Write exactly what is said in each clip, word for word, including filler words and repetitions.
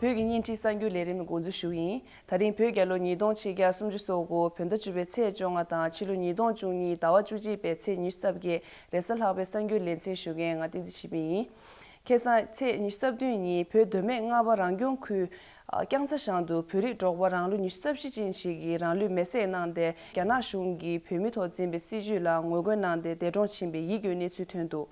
བོད་ཀྱི་བརྙན་འཕྲིན་གསར་འགྱུར་ལས་རིམ་འགོ་འཛུགས་ཞུ་གི་ཡིན། ད་རིང་བོད་རྒྱལ་ལོ་ཉིས་སྟོང་ཆིག་བརྒྱ་སུམ་ཅུ་སོ་དགུ་བོད་ཟླ་བཅུ་པའི་ཚེས་བཅོ་ལྔ་དང་ཕྱི་ལོ་ཉིས་སྟོང་བཅུ་གཉིས་ཟླ་བ་བཅུ་གཅིག་པའི་ཚེས་ཉི་ཤུ་རྩ་བརྒྱད་རེས་གཟའ་ལྷག་པའི་གསར་འགྱུར་ལེ་ཚན་ཞུ་མཁན་ང་བསྟན་འཛིན་ཆོས་འཕེལ་ཡིན། ཁ་སང་ཚེས་ཉི་ཤུ་རྩ་བདུན་ཉིན་བོད་མདོ་སྨད་རྔ་བ་རང་སྐྱོང་ཁུལ་རྐྱང་ཚ་ཤང་དུ་བོད་རིགས་འབྲོག་པ་རང་ལོ་ཉི་ཤུ་རྩ་བཞི་ཅན་ཞིག་གིས་རང་ལུས་མེར་སྲེག་གནང་སྟེ། རྒྱ་ནག་གཞུང་གིས་བོད་མི་ཐོག་འཛིན་པའི་སྲིད་བྱུས་ལ་ངོ་རྒོལ་གནང་སྟེ་འདས་གྲོངས་ཕྱིན་པའི་ཡིད་སྐྱོའི་གནས་ཚུལ་ཐོན་འདུག་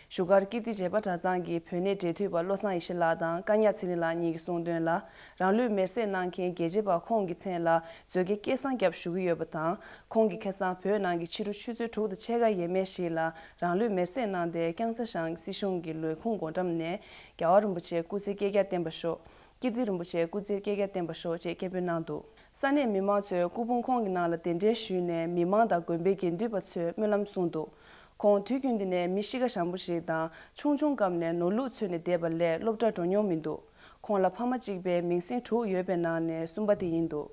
བཞུགས་སྒར་ཀིརྟི་བྱེས་པ་གྲྭ་ཚང་གི་བོད་གནས་འབྲེལ་མཐུད་པ་བློ་བཟང་ཡེ་ཤེས་ལགས་དང་བཀའ་ཉག་ཚེ་རིང་ལགས་གཉིས་ཀྱིས་གསུངས་དོན་ལ། རང་ལུས་མེར་སྲེག་གནང་མཁན་རྒྱལ་གཅེས་པ་ཁོང་གི་མཚན་ལ་མཛོད་དགེ་སྐལ་བཟང་སྐྱབས་ཞུ་གི་ཡོད་པ་དང་། ཁོང་གིས་ཁ་སང་བོད་ནང་གི་ཕྱི་དྲོ་ཆུ་ཚོད་དྲུག་དང་ཕྱེད་ཀ་ཡས་མས་ཤིག་ལ་རང་ལུས་མེར་སྲེག་གནང་སྟེ། རྐྱང་ཚ་ཤང་སྲིད་གཞུང་གི་ལས་ཁུངས་སྒོ་འགྲམ་ནས་རྒྱལ་བ་རིན་པོ་ཆེ་སྐུ་ཚེ་བསྐལ་བརྒྱར་བརྟན་པར་ཤོག་ཀིརྟི་རིན་པོ་ཆེ་སྐུ་ཚེ་བསྐལ་བརྒྱར་བརྟན་པར་ཤོག་ཅེས་སྐད་འབོད་གནང་འདུག་ས་གནས་མི་མང་ཚོས་སྐུ་ཕུང་ཁོང་གི་ནང་ལ་གདན་འདྲེན་ཞུས་ནས། མི་མང་དང་དགོན་པའི་དགེ་འདུན་པ་ཚོས་སྨོན་ལམ་གསུངས་འདུག་ཁོང་དུས་རྒྱུན་འདི་ནས་མི་གཤིས་ཀ་བཟང་པོ་ཞིག་དང་། ཆུང་ཆུང་སྐབས་ནས་ནོར་ལུག་འཚོལ་ནས་བསྡད་པ་ལས་སློབ་གྲྭར་འགྲོ་མྱོང་མི་འདུག་ཁོང་ལ་ཕ་མ་གཅིག་པའི་མིང་སྲིང་དྲུག་ཡོད་པའི་ནང་ནས་གསུམ་པ་དེ་ཡིན་འདུག་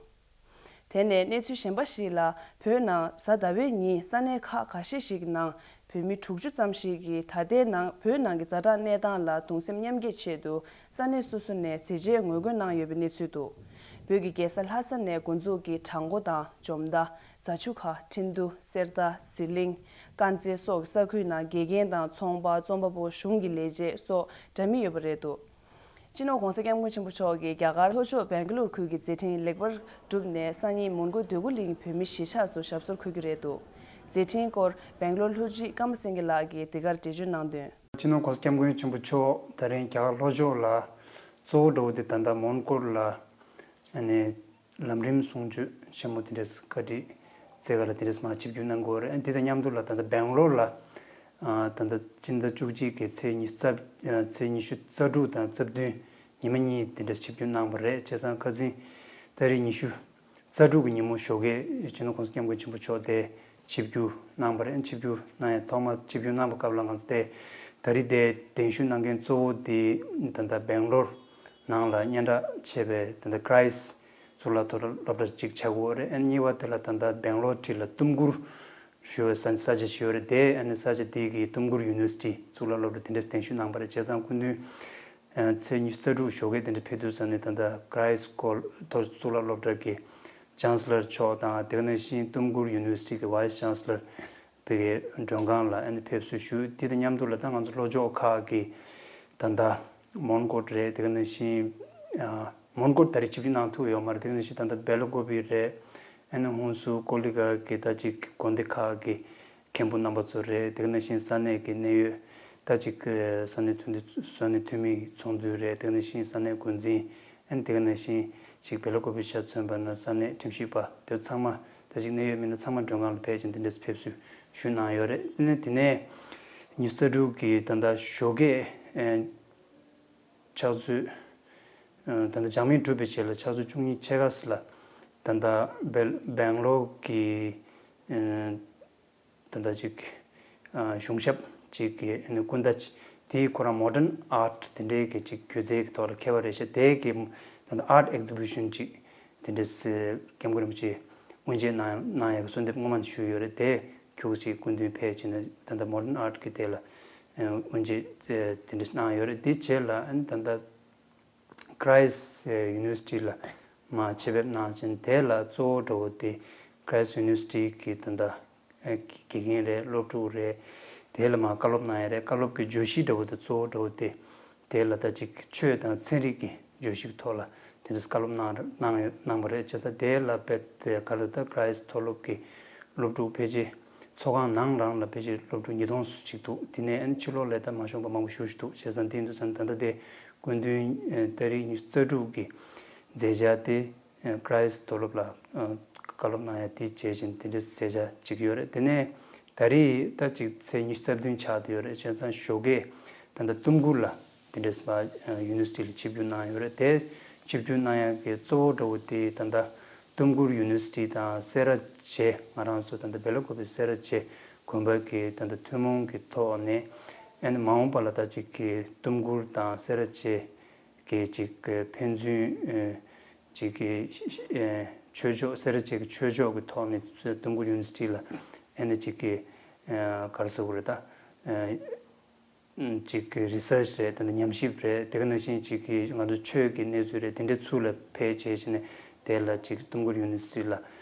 དེ་ནས་གནས་ཚུལ་གཞན་པ་ཞིག་ལ། བོད་ནང་གཟའ་ཟླ་བའི་ཉིན་ས་གནས་ཁག་ཁ་ཤས་ཤིག་གི་ནང་བོད་མི་དྲུག་ཅུ་ཙམ་ཞིག་གིས་ད་ལྟའི་ནང་བོད་ནང་གི་ཛ་དྲག་གནས་སྟངས་ལ་གདུང་སེམས་མཉམ་སྐྱེད་ཆེད་དུ། ས་གནས་སོ་སོ་ནས་ཟས་བཅད་ངོ་རྒོལ་གནང་ཡོད་པའི་གནས་ཚུལ་འདུག་བོད་ཀྱི་རྒྱལ་ས་ལྷ་ས་ནས་འགོ་འཛུགས་ཀྱིས་བྲག་འགོ་དང་འཇོ་མདའ། རྫ་ཆུ་ཁ། ཁྲིན་ཏུ། གསེར་རྟ། ཟི་ལིང་། དཀར་མཛེས་སོགས་ཀྱི་ས་ཁུལ་ནང་དགེ་རྒན་དང་ཚོང་པ། རྩོམ་པ་པོ། གཞུང་གི་ལས་བྱེད་སོགས་འདྲ་མིན་ཡོད་པ་རེད་འདུག་སྤྱི་ནོར་༧གོང་ས་༧སྐྱབས་མགོན་ཆེན་པོ་མཆོག་གིས་རྒྱ་གར་ལྷོ་ཕྱོགས་སྦེང་ལོར་ཁུལ་གྱི་མཛད་འཕྲིན་ལེགས་པར་གྲུབ་ནས། སང་ཉིན་མོན་གྷོ་འདོད་རྒུ་གླིང་བོད་མི་གཞིས་ཆགས་སུ་ཞབས་སོར་འཁོད་རྒྱུ་རེད་འདུག་མཛད་འཕྲིན་སྐོར་སྦེང་ལོར་ལྷོ་སྤྱི་ཀརྨ་སེང་གེ་ལགས་ཀྱིས་འདི་གར་འགྲེལ་བརྗོད་གནང་དོན། སྤྱི་ནོར་༧གོང་ས་༧སྐྱབས་མགོན་ཆེན་པོ་མཆོག་ད་རིང་རྒྱ་གར་ལྷོ་ཕྱོགས་ལ་གཙོ་བོ་འདྲ་བོ་དེ་ད་ལྟ་མོན་གྷོ་ལ་ཨ་ནི་ལམ་རིམ་གསུང་ཆོས་ཆེན་མོ་དེ་འདྲས་བཀའ་ཁྲིད་མཛད་ག་ལ་དེ་འདྲས་མར་ཆིབས་བསྒྱུར་གནང་དགོས་རེད། འདི་དང་མཉམ་དུ་ལ་ད་ལྟ་སྦེང་ལོར་ལ་ཨ་ད་ལྟ་སྤྱི་ཟླ་བཅུ་གཅིག་གི་ཚེས་ཉི་ཤུ་རྩ་ཨ་ཚེས་ཉི་ཤུ་རྩ་དྲུག་དང་རྩ་བདུན་ཉི་མ་གཉིས་དེ་འདྲས་ཆིབས་བསྒྱུར་གནང་བ་རེད། བྱས་ཙང་ཁ་སང་ད་རེས་ཉི་ཤུ་རྩ་དྲུག་གི་ཉིན་མོ་ཞོགས་ཀས་སྤྱི་ནོར་༧གོང་ས་༧སྐྱབས་མགོན་ཆེན་པོ་མཆོག་དེ་ཆིབས་བསྒྱུར་གནང་བ་རེད། ཆིབས་བསྒྱུར་གནང་ཡ་ཐོག་མ་ཆིབས་བསྒྱུར་གནང་པའི་སྐབས་ལ་ང་ཚོ་དེ་ད་རེས་དེ་གདན་ཞུ་གནང་མཁན་གཙོ་བོ་དེ་ད་ལྟ་སྦེང་ལོར་ནང་ལ་སྙན་གྲགས་ཆེ་བའི་ད་ལྟ་Christ་གཙུག་ལག་སློབ་གྲྭ་གཅིག་ཆགས་ཡོད་རེད། ཨ་གཉིས་པ་དེ་ལ་ད་ལྟ་སྦེང་ལོར་འཁྲིས་ལ་ཏུམ་གུར་ཞུ་བའི་ས་ས་ཆ་ཞིག་ཡོད་རེད། དེ་ཨ་ནི་ས་ཆ་དེ་གི་ཏུམ་གུར་ཡུ་ནི་ཝར་སི་ཊི་གཙུག་ལག་སློབ་གྲྭ་དེ་འདྲས་གདན་ཞུ་གནང་བ་རེད། བྱས་ཙང་སྐུ་མདུན་ཚེས་ཉི་ཤུ་རྩ་དྲུག་ཞོགས་ཀས་དེ་འདྲ་ཕེབས་དུས་ཙམ་ནས་ད་ལྟ་Christ College་གཙུག་ལག་སློབ་གྲྭ་གི་ཅན་སི་ལར་མཆོག་དང་། དེ་ག་ནང་བཞིན་ཏུམ་གུར་ཡུ་ནི་ཝར་སི་ཊི་གི་ཝའི་སི་ཅན་སི་ལར་བོད་ཀྱི་མགྲོན་ཁང་ལ་ཨ་ནི་ཕེབས་བསུ་ཞུས། དེ་དང་མཉམ་དུ་ལ་ད་ང་ཚོ་ལྷོ་ཕྱོགས་ཁག་གི་ད་ལྟ་མོན་གྷོ་རེད། དེ་ག་ནང་བཞིན་ཨ་མོན་གྷོ་ད་རེས་ཆིབས་བསྒྱུར་གནང་ཐུབ་ཡོད་མ་རེད། དེ་ག་ནང་བཞིན་ད་ལྟ་སྦེ་ལ་ཀོ་པི་རེད། ཨ་ནི་ཧུན་སུར་ཀོ་ལི་གྷལ་གྱི་ད་ཅིག་དགོན་སྡེ་ཁག་གི་མཁན་པོ་རྣམ་པ་ཚོ་རེད། དེ་ག་ནང་བཞིན་ས་གནས་ཀྱི་གནད་ཡོད་ད་ཅིག་ས་གནས་འཐུས་མི་ས་གནས་འཐུས་མི་ཚོགས་འདུ་རེད། དེ་ག་ནང་བཞིན་ས་གནས་འགོ་འཛིན། ཨ་ནི་དེ་ག་ནང་བཞིན་ཅིག་སྦེ་ལ་ཀོ་པི་ཆ་མཚོན་པ་ན་ས་གནས་ཁྲིམས་ཞིབ་པ་དེ་ཚང་མ་ད་ཅིག་གནད་ཡོད་མི་སྣ་ཚང་མ་མགྲོན་ཁང་ལ་ཕེབས་ཀྱིན་དེ་འདྲས་ཕེབས་བསུ་ཞུས་གནང་ཡོད་རེད། དེ་ནས་དེ་ནས་ཉི་ཤུ་རྩ་དྲུག་གི་ད་ལྟ་ཞོགས་ཀས་ཨ་ཕྱག་ཚོད་ཨ་ད་ལྟ་འཇག་མིན་གྲུབ་པའི་རྗེས་ལ་ཕྱག་ཚོད་བཅུ་གཉིས་ཕྱེད་ཀ་ཙམ་ལ་ད་ལྟ་སྦེ་སྦེང་ལོར་གྱི་ཨ་ད་ལྟ་ཅིག་ཨ་གཞུང་ཞབས་ཅིག་གི་ཨ་ནི་སྐུ་ཟླ་ཅིག་དེའི་ཁོ་རང་མོ་ཌན་ཨར་ཊི་དེ་འདྲའི་གི་ཅིག་སྒྱུ་རྩལ་གྱི་ཐོག་ལ་མཁས་པ་རེད་ཤག་དེའི་གི་ད་ལྟ་ཨར་ཊི་ཨེག་ཛི་བི་ཤན་ཅིག་དེ་འདྲའི་སྐྱབས་མགོན་རིན་པོ་ཆེ་དབུ་འབྱེད་གནང་གནང་ཡག་གི་གསོལ་འདེབས་སྔོན་མ་ནས་ཞུས་ཡོད་རེད། དེ་ཁྱུག་ཅིག་སྐུ་མདུན་ཕེབས་ཕྱིན་ན་ད་ལྟ་མོ་ཌན་ཨར་ཊི་གི་དེ་ལ་ཨ་དབུ་འབྱེད་དེ་འདྲ་གནང་ཡོད་རེད། དེ་རྗེས་ལ་ཨ་ནི་ད་ལྟ་Christ University་ལ་མར་ཆེད་ཕེབས་གནང་ཕྱིན། དེ་ལ་གཙོ་བོ་འདྲ་བོ་དེ་Christ University་གི་ད་ལྟ་དགེ་རྒན་རེད། སློབ་ཕྲུག་རེད། དེ་ལ་མར་བཀའ་སློབ་གནང་ཡ་རེད། བཀའ་སློབ་ཀྱི་བརྗོད་གཞི་འདྲ་བོ་དེ་གཙོ་བོ་འདྲ་བོ་དེ་དེ་ལ་ད་ཅིག་ཆོས་དང་ཚན་རིག་གི་བརྗོད་གཞིའི་ཐོག་ལ་དེ་འདྲ་བཀའ་སློབ་གནང་གནང་ཡོད་གནང་བ་རེད། བྱས་ཙང་དེ་ལ་དཔེ་དེ་ག་ལ་ད་Christ་མཐོ་སློབ་ཀྱི་སློབ་ཕྲུག་ཕལ་ཆེར་ཚོགས་ཁང་ནང་རང་ལ་ཕལ་ཆེར་སློབ་ཕྲུག་ཉིས་སྟོང་ཙམ་ཅིག་འདུག་དེ་ནས་ཨ་ནི་ཕྱི་ལོགས་ལ་ད་མ་བྱུང་བ་མང་པོ་ཞེ་པོ་ཅིག་འདུག་བྱས་ཙང་དེ་ཡིན་དུས་ཙང་ད་ལྟ་དེ་སྐུ་མདུན་ཨ་ཏ་རིག་ཉི་ཤུ་རྩ་དྲུག་གི་མཛད་འཆར་དེ་ཨ་Christ་མཐོ་སློབ་ལ་ཨ་བཀའ་སློབ་གནང་ཡ་དེ་བྱེད་བཞིན་དེ་འདྲའི་མཛད་འཆར་ཅིག་ཡོད་རེད། དེ་ནས་ད་རེས་ད་ཅིག་ཚེས་ཉི་ཤུ་རྩ་བདུན་ཆགས་བསྡད་ཡོད་རེད། བྱས་ཙང་ཞོགས་ཀས་ད་ལྟ་ཏུམ་གུར་ལ་དེ་འདྲའི་ཨ་University་ལ་ཆིབས་བསྒྱུར་གནང་ཡོད་རེད། དེ་ཆིབས་བསྒྱུར་གནང་ཡ་གི་གཙོ་བོ་འདྲ་བོ་དེ་ད་ལྟ་ཏུམ་གུར་University་དང་སེ་ར་བྱེས་ང་རང་ཚོ་ད་ལྟ་སྦེ་ལ་ཀོ་པི་སེ་ར་བྱེས་དགོན་པ་གི་ད་ལྟ་ཐུན་མོང་གི་ཐོག་ནས་ཨ་ནི་མ་འོངས་པ་ལ་ད་ཅིག་གི་ཏུམ་གུར་དང་སེ་ར་བྱེས་ཀྱི་ཅིག་གི་ཕན་ཚུན་ཨ་ཅིག་གི་ཨ་ཆོས་ཕྱོགས་སེ་ར་བྱེས་ཀྱི་ཆོས་ཕྱོགས་ཀྱི་ཐོག་ནས་ཏུམ་གུར་University་ལ་ཨ་ནི་ཅིག་གི་ཨ་ག་རེ་ཟེར་དགོས་རེད་ད། ཨ་ ཅིག་གི་རི་སར་ཆི་རེད། དེ་འདྲ་ཉམས་ཞིབ་རེད། དེ་ག་ནང་བཞིན་ཅིག་གི་ང་ཚོ་ཆོས་ཀྱི་གནས་ཚུལ་རེད། དེ་འདྲའི་ཚུལ་ལ་ཕེབས་བྱས་བྱས་ནས་དེ་ལ་ཅིག་ཏུམ་ཀུར་ཡུ་ནི་ཝར་སི་ཊི་ལ་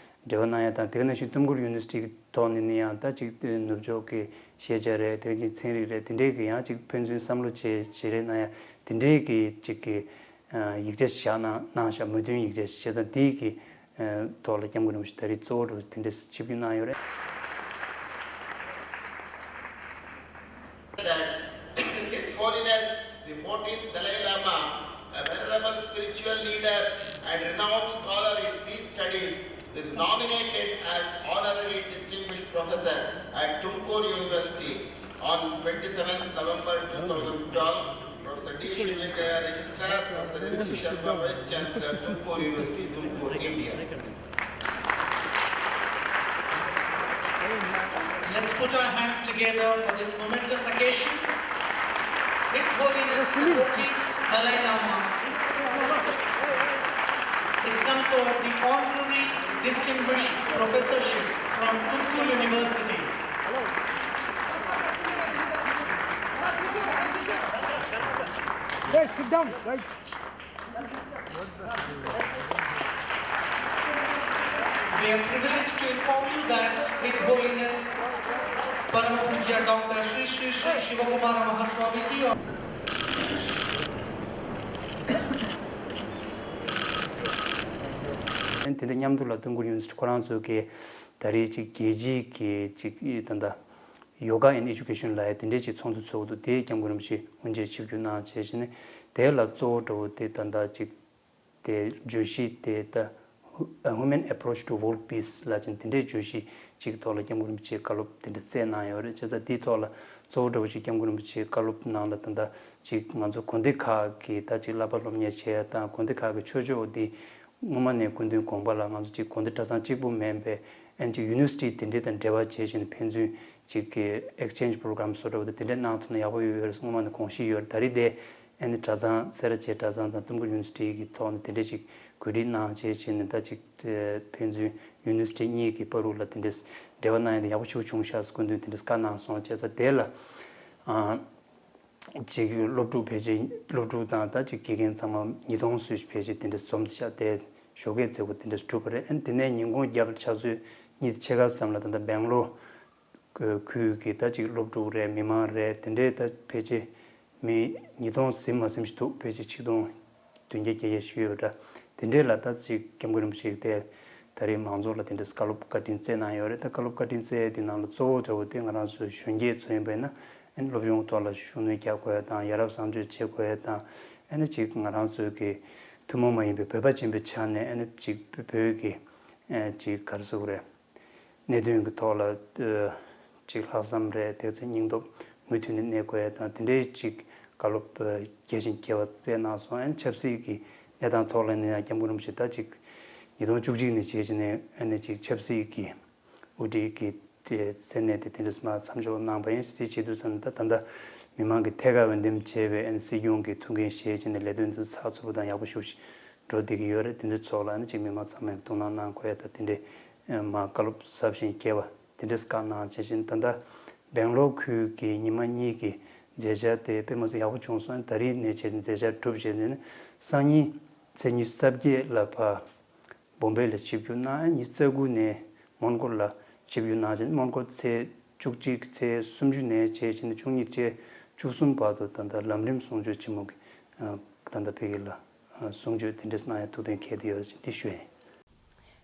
འབྲེལ་བ་གནང་ཡ་དང་། དེ་ག་ནང་བཞིན་ཏུམ་ཀུར་ཡུ་ནི་ཝར་སི་ཊི་གི་ཐོག་ནས་ནི་ཡང་ད་ཅིག་ནུབ་ཕྱོགས་ཀྱི་ཤེས་བྱ་རེད། དེ་ག་ནང་བཞིན་ཚན་རིག་རེད། དེ་འདྲའི་གི་ཡང་ཅིག་ཕན་ཚུན་བསམ་བློ་བྱེད་བྱེད་རེས་གནང་ཡ་དེ་འདྲའི་གི་ཅིག་གི་ཡིག་ཆ་བཞག་གནང་གནང་བཞག་མོས་མཐུན་ཡིག་ཆ་བྱས་ཙང་དེའི་གི་ཐོག་ལ་སྐྱབས་མགོན་རིན་པོ་ཆེ་ད་རེས་གཙོ་བོ་འདྲ་བོ་དེ་འདྲས་ཆིབས་བསྒྱུར་གནང་ཡོད་རེད། That His Holiness the fourteenth Dalai Lama, a venerable spiritual leader and renowned scholar in peace studies, is nominated as Honorary Distinguished Professor at Tumkur University on twenty-seventh November two thousand twelve. Professor D Shivlinkaya, Registrar, Professor Sudhir Sharma, Vice Chancellor, Tumkur University, Tumkur, India. Let's put our hands together for this momentous occasion. His Holiness the fourteenth Dalai Lama is conferred the Honorary Distinguished Professorship from Tumkur University. Guys, sit down, guys. We are privileged to inform you that His Holiness Parama Pujya Doctor Sri Sri Sri Shivakumara Mahaswamiji of དེ་འདྲ་མཉམ་དུ་ལ་ཏུམ་ཀུར་ཡུ་ནི་ཝར་སི་ཊི་ཁོ་རང་ཚོ་གི་ད་རེས་ཅིག་རྒྱལ་སྤྱིའི་གི་ཅིག་ད་ལྟ་Yoga and Education ལབ་ཡ་དེ་འདྲའི་ཅིག་ཚོགས་འདུ་ཚོགས་འདུག་དེ་སྐྱབས་མགོན་རིན་པོ་ཆེ་དབུ་འབྱེད་ཆིབས་བསྒྱུར་གནང་བྱས་བྱས་ནས་དེ་ལ་གཙོ་བོ་འདྲ་བོ་དེ་ད་ལྟ་ཅིག་དེ་བརྗོད་གཞི་དེ་ད་A Human Approach to World Peace ལབ་ཅིག་དེ་འདྲའི་བརྗོད་གཞི་ཅིག་ཐོག་ལ་སྐྱབས་མགོན་རིན་པོ་ཆེས་བཀའ་སློབ་དེ་འདྲ་སྩལ་གནང་ཡོད་རེད། བྱས་ཙང་དེའི་ཐོག་ལ་གཙོ་བོ་འདྲ་བོ་ཅིག་སྐྱབས་མགོན་རིན་པོ་ཆེའི་བཀའ་སློབ་ནང་ལ་ད་ལྟ་ཅིག་ང་ཚོ་དགོན་སྡེ་ཁག་གི་ད་ཅིག་བསླབ་པ་སློབ་གཉེར་བྱེད་ཡ་དང་དགོན་སྡེ་ཁག་གི་ཆོས་ཕྱོགས་འདི་སྔོན་མ་ནས་སྐུ་མདུན་དགོངས་པ་ལ་ང་ཚོ་ཅིག་དགོན་སྡེ་གྲྭ་ཚང་གཅིག་པུ་མིན་པའི་ཨན་ཅིག་ཡུ་ནི་ཝར་སི་ཊི་དེ་འདྲའི་དང་འབྲེལ་བ་བྱས་བྱས་ནས་ཕན་ཚུན་ཅིག་གི་exchange program བཟོ་འདྲ་བོ་དེ་འདྲ་གནང་ཐུབ་ན་ཡག་པོ་ཡོད་ཡོད་རེད། སྔོན་མ་ནས་དགོངས་གཞི་ཡོད་རེད། ད་རེས་དེ་ཨན་གྲྭ་ཚང་སེ་ར་བྱེས་གྲྭ་ཚང་དང་ཏུམ་ཀུར་ཡུ་ནི་ཝར་སི་ཊི་གི་ཐོག་ནས་དེ་འདྲ་ཅིག་གོ་སྒྲིག་གནང་བྱས་བྱས་ནས་ད་ཅིག་ཕན་ཚུན་ཡུ་ནི་ཝར་སི་ཊི་གཉིས་ཀྱི་བར་དུ་ལ་དེ་འདྲ་འབྲེལ་བ་གནང་ཡ་དེ་ཡག་པོ་ཞིག་བྱུང་ཤག་སྐུ་མདུན་དེ་འདྲ་བཀའ་གནང་སོང་། བྱས་ཙང་དེ་ལ་ཨ། ཅིག་སློབ་ཕྲུག་ཕལ་ཆེར་སློབ་ཕྲུག་དང་ད་ཅིག་དགེ་རྒན་ཚང་མ་ཉིས་སྟོང་ཙམ་ཕལ་ཆེར་དེ་འདྲ་འཛོམས་ཤག་དེ་ཞོགས་ཀས་མཛད་སྒོ་དེ་འདྲ་གྲུབ་པ་རེད། ཨན་དེ་ནས་ཉིན་གུང་རྒྱབ་ལ་ཕྱག་ཚོད་གཉིས་ཕྱེད་ཀ་ཙམ་ལ་ད་ལྟ་སྦེང་ལོར་ཁུལ་གྱི་ད་ཅིག་སློབ་ཕྲུག་རེད། མི་མང་རེད། དེ་འདྲའི་ད་ཕལ་ཆེར་མི་ཉིས་སྟོང་ཟིན་མ་ཟིན་ཞིག་འདུག་ཕལ་ཆེར་ཆིག་སྟོང་བདུན་བརྒྱ་བརྒྱད་བརྒྱ་ཞིག་ཡོད་པ་འདྲ། དེ་འདྲའི་ལ་ད་ཅིག་སྐྱབས་མགོན་རིན་པོ་ཆེས་དེ་ད་རེས་མང་ཚོགས་ལ་དེ་འདྲའི་བཀའ་སློབ་བཀའ་དྲིན་སྩལ་གནང་ཡོད་རེད། ད་བཀའ་སློབ་བཀའ་དྲིན་སྩལ་དེ་ནང་ལ་གཙོ་བོ་འདྲ་བོ་དེ་ང་རང་ཚོའི་གཞོན་སྐྱེས་ཚོ་ཡིན་པས་ན་ཨན་སློབ་སྦྱོང་ཐོག་ལ་ཤུགས་སྣོན་རྒྱག་དགོས་ཡ་དང་ཡ་རབས་བཟང་སྤྱོད་བྱེད་དགོས་ཡ་དང་ཨན་ཅིག་ང་རང་ཚོའི་གི་ཐུན་མོང་མ་ཡིན་པའི་བོད་པ་ཅན་པའི་ཆ་ནས་ཨན་ཅིག་བོད་ཀྱི་ཨན་ཅིག་ག་རེ་ཟེར་དགོས་རེད། གནད་དོན་གྱི་ཐོག་ལ་ཨ་ཅིག་ལྷག་བསམ་རེད། དེ་ཚེ་སྙིང་སྟོབས་མུ་མཐུད་ནས་གནས་དགོས་ཡ་དང་དེ་འདྲའི་ཅིག་བཀའ་སློབ་ཨ་རྒྱས་ཤིང་རྒྱས་པ་སྩལ་གནང་སོང་། ཨན་ཆབ་སྲིད་ཀྱི་གནས་སྟངས་ཐོག་ལ་ནི་ཡང་སྐྱབས་མགོན་རིན་པོ་ཆེ་ད་ཅིག་ཉིས་སྟོང་བཅུ་གཅིག་ནས་བྱས་བྱས་ནས་ཨ་ནི་ཅིག་ཆབ་སྲིད་ཀྱི་དབུ་ཁྲིད་ཀྱི་དེ་མཚན་གནས་དེ་དེ་འདྲ་མར་མཚམས་འཇོག་གནང་པ་ཡིན། དེ་བྱེད་དུས་ཙམ་ད་ད་ལྟ་མི་མང་གི་ཐད་ཀར་འོས་འདེམས་བྱས་པའི་ཨ་ནི་སྲིད་སྐྱོང་གི་ཐུགས་འགན་བཞེས་བྱས་ནས་ལས་དོན་དུ་ཚགས་ཚུད་པོ་དང་ཡག་པོ་ཞིག་འགྲོ་བསྡད་ཀྱི་ཡོད་རེད། དེ་འདྲའི་ཚོགས་ལ་ནི་ཅིག་མི་མང་ཚང་མས་ཐུགས་སྣང་གནང་དགོས་ཡ་ད་དེ་འདྲའི་མ་བཀའ་སློབ་ཟབ་ཞིང་རྒྱས་པ་དེ་འདྲས་བཀའ་གནང་བྱས་ཤིང་ད་ལྟ་སྦེང་ལོར་ཁུལ་གྱི་ཉི་མ་གཉིས་ཀྱི་མཛད་འཆར་དེ་དཔེ་མ་སྲིད་ཡག་པོ་བྱུང་སོང་། ད་རེས་ནས་བྱས་མཛད་འཆར་གྲུབ་བྱས་ནས་སང་ཉིན་ཚེས་ཉི་ཤུ་རྩ་བརྒྱད་ལ་ཕར་བོམ་བེ་ལ་ཆིབས་བསྒྱུར་གནང་། ཉི་ཤུ་རྩ་དགུ་ནས་མོན་གྷོ་ལ་ཆིབས་བསྒྱུར་གནང་བྱས་ནས་མོན་གྷོ་ཚེས་བཅུ་གཅིག་ཚེས་སུམ་ཅུ་ནས་བྱས་བྱས་ནས་བཅུ་གཉིས་ཚེས་བཅུ་གསུམ་བར་དུ་ད་ལྟ་ལམ་རིམ་གསུང་ཆོས་ཆེན་མོ་གི་ད་ལྟ་ཕ་གི་ལ་གསུང་ཆོས་དེ་འདྲས་གནང་ཡ་ཐུགས་གཏན་འཁེལ་བསྡད་ཡོད་ཅེས་འདི་ཞུ་ཡ་ཡིན།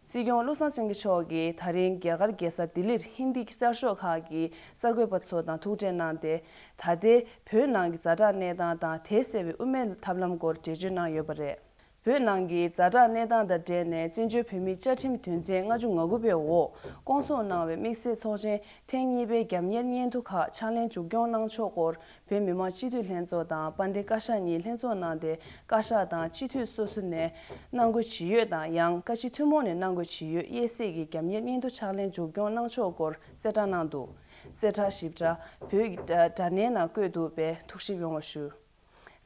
སྲིད་སྐྱོང་བློ་བཟང་སེང་གེ་མཆོག་གིས་ད་རིང་རྒྱ་གར་རྒྱལ་ས་ལྡི་ལིར་ཧིན་དི་གསར་ཤོག་ཁག་གི་གསར་འགོད་པ་ཚོ་དང་ཐུག་འཕྲད་གནང་སྟེ། ད་ལྟའི་བོད་ནང་གི་ཛ་དྲག་གནས་སྟངས་དང་དེ་སེལ་བའི་དབུ་མའི་ཐབས་ལམ་སྐོར་འགྲེལ་བརྗོད་གནང་ཡོད་པ་རེད། བོད་ནང་གི་ཛ་དྲག་གནས་སྟངས་དང་འབྲེལ་ནས་བཙན་བྱོལ་བོད་མིའི་བཅའ་ཁྲིམས་དོན་ཚན་ལྔ་བཅུ་ང་དགུ་པའི་འོག་བསྐོང་ཚོགས་གནང་བའི་དམིགས་བསལ་ཚོགས་ཆེན་ཐེངས་གཉིས་པའི་རྒྱབ་གཉེར་སྙན་ཐོ་ཁག་ཕྱག་ལེན་མཇུག་སྐྱོང་གནང་ཕྱོགས་སྐོར་བོད་མི་མང་སྤྱི་འཐུས་ལྷན་ཚོགས་དང་དཔལ་ལྡན་བཀའ་ཤག་གཉིས་ལྷན་ཚོགས་གནང་སྟེ། བཀའ་ཤག་དང་སྤྱི་འཐུས་སོ་སོ་ནས་གནང་དགོས་ཇི་ཡོད་དང་ཡང་བཀའ་སྤྱི་ཐུན་མོང་ནས་གནང་དགོས་ཇི་ཡོད་དབྱེ་གསེས་ཀྱི་རྒྱབ་གཉེར་སྙན་ཐོ་ཕྱག་ལེན་མཇུག་སྐྱོང་གནང་ཕྱོགས་སྐོར་གསལ་བསྒྲགས་གནང་འདུག་གསལ་བསྒྲགས་ཞིབ་ཕྲ་བོད་ཀྱི་དྲ་བརྙན་ནང་བཀོད་འདུག་པས་ཐུགས་ཞིབ་ཡོང་བ་ཞུ།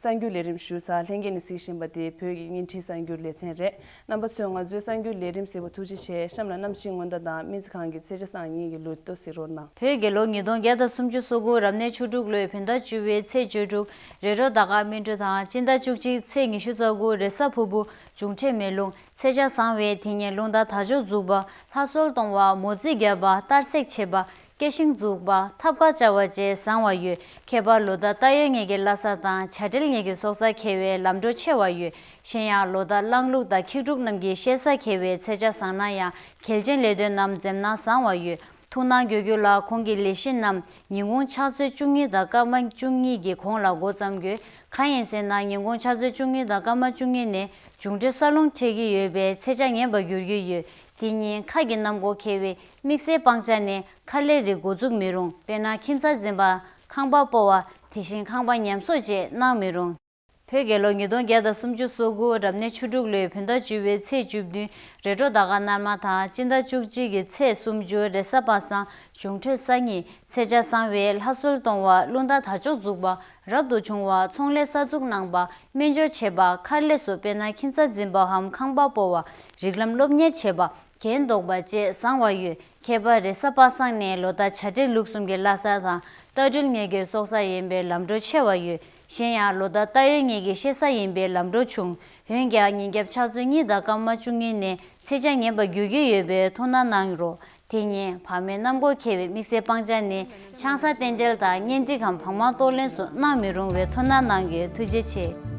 གསར་འགྱུར་ལས་རིམ་ཞུ་ས་ལྷན་རྒྱས་ནས་གཟིགས་བཞིན་པ་དེ་བོད་ཀྱི་བརྙན་འཕྲིན་གསར་འགྱུར་ལེ་ཚན་རེད། རྣམ་པ་ཚོས་ང་ཚོའི་གསར་འགྱུར་ལས་རིམ་གཟིགས་པར་ཐུགས་རྗེ་ཆེ། གཤམ་ལ་གནམ་གཤིས་སྔོན་བརྡ་དང་སྨན་རྩིས་ཁང་གི་ཚེས་ཆ་སང་ཉིན་གྱི་ལོ་ཐོ་གཟིགས་རོགས་གནང་། བོད་རྒྱལ་ལོ་ཉིས་སྟོང་བརྒྱ་དང་སུམ་ཅུ་སོ་དགུ་རབ་གནས་ཆུ་འབྲུག་ལོའི་བོད་ཟླ་བཅུ་པའི་ཚེས་བཅུ་དྲུག་རེས་གྲོལ་ཟླ་སྐར་སྨིན་དྲུག་དང་སྤྱི་ཟླ་བཅུ་གཅིག་ཚེས་ཉི་ཤུ་རྩ་དགུ་རེས་གཟའ་ཕུར་བུ། འབྱུང་འཕྲོད་མེ་རླུང་། ཚེས་ཆ་བཟང་བས་དེ་ཉིན་རླུང་རྟ་དར་ལྕོག་འཛུགས་པ། ལྷ་གསོལ་གཏོང་བ། མོ་རྩིས་བརྒྱབ་པ། གཏར་སྲེག་བྱེད་པ། སྐྱེ་ཤིང་འཛུགས་པ། ཐབ་ཀ་བཅའ་བ་བཅས་བཟང་བ་ཡོད། ཁྱད་པར་ལོ་ཟླ་རྟ་ཡོས་ཉེར་དགུའི་བླ་གཟའ་དང་བྱ་སྤྲེལ་ཉེར་དགུའི་སྲོག་རྩ་འཁེལ་བས་ལམ་འགྲོ་ཆེ་བ་ཡོད། གཞན་ཡང་ལོ་ཟླ་གླང་ལུག་དང་ཁྱི་འབྲུག་རྣམས་ཀྱི་གཤེད་གཟའ་འཁེལ་བས་ཚེས་ཆ་བཟང་ན་ཡང་གལ་ཆེན་ལས་དོན་རྣམས་འཛེམ་ན་བཟང་བ་ཡོད། ཐུགས་སྣང་དགོས་རྒྱུ་ལ་གོང་གི་ལས་གཞི་རྣམས་ཉིན་གུང་ཕྱག་ཚོད་བཅུ་གཉིས་དང་སྐར་མ་བཅུ་གཉིས་ཀྱི་གོང་ལ་འགོ་བརྩམ་དགོས། གང་ཡིན་ཟེར་ན་ཉིན་གུང་ཕྱག་ཚོད་བཅུ་གཉིས་དང་སྐར་མ་བཅུ་གཉིས་ནས་འབྱུང་འཕྲོད་ས་རླུང་འཕྲད་ཀྱི་ཡོད་པས་ཚེས་ཆ་ངན་པར་འགྱུར་གྱི་ཡོད། དེ་ཉིན་མཁའ་གི་གནམ་སྒོ་འཁེལ་བས་དམིགས་བསལ་སྤང་བྱ་ནི་ཁ་ལས་རིགས་འགོ་འཛུགས་མི་རུང་། དཔེར་ན་ཁྱིམ་ཚང་འཛིན་པ། ཁང་པ་སྤོ་བ། དེ་བཞིན་ཁང་པ་ཉམས་གསོ་བཅས་གནང་མི་རུང་། བོད་རྒྱལ་ལོ་ཉིས་སྟོང་བརྒྱ་དང་སུམ་ཅུ་སོ་དགུ་རབ་གནས་ཆུ་འབྲུག་ལོའི་བོད་ཟླ་བཅུ་པའི་ཚེས་བཅུ་བདུན་རེས་གྲོལ་ཟླ་སྐར་སྣར་མ་དང་སྤྱི་ཟླ་བཅུ་གཅིག་གི་ཚེས་སུམ་ཅུ་རེས་གཟའ་པ་སངས་འབྱུང་འཕྲོད་གཟའ་ཉི། ཚེས་ཆ་བཟང་བས་ལྷ་གསོལ་གཏོང་བ། རླུང་རྟ་དར་ལྕོག་འཛུགས་པ། རབ་ཏུ་བྱུང་བ། ཚོང་ལས་གསར་འཛུགས་གནང་བ། སྨན་སྦྱོར་བྱེད་པ། མཁར་ལས་སུ་དཔེར་ན་ཁྱིམ་ཚང་འཛིན་པའམ་ཁང་པ་སྤོ་བ། རིགས་ལམ་སློབ་གཉེར་བྱེད་པ། འགན་འདོགས་པ་བཅས་བཟང་བ་ཡོད། ཁྱད་པར་རེས་གཟའ་པ་སངས་ནི་ལོ་ཟླ་བྱ་སྤྲེལ་ལུག་གསུམ་གྱི་བླ་གཟའ་དང་རྟ་སྦྲུལ་ཉེར་དགུའི་སྲོག་རྩ་ཡིན་པས་ལམ་འགྲོ་ཆེ་བ་ཡོད། གཞན་ཡང་ལོ་ཟླ་རྟ་ཡོས་ཉེར་དགུའི་གཤེད་གཟའ་ཡིན་པས་ལམ་འགྲོ་ཆུང་། འོན་ཀྱང་ཉིན་རྒྱབ་ཕྱག་ཚོད་གཉིས་དང་སྐར་མ་བཅུ་གཉིས་ནས་ཚེས་ཆ་ངན་པར་འགྱུར་གྱི་ཡོད་པས་ཐུགས་སྣང་གནང་རོགས། དེ་ཉིན་བར་མའི་གནམ་སྒོ་འཁེལ་བས་དམིགས་བསལ་སྤང་བྱ་ནི་ཆང་ས་རྟེན་འབྲེལ་དང་གཉེན་སྒྲིག་གམ་བག་མ་གཏོགས་ལེན་སོགས་གནང་མི་རུང་བས་ཐུགས་སྣང་གནང་རྒྱུ། ཐུགས་རྗེ་ཆེ།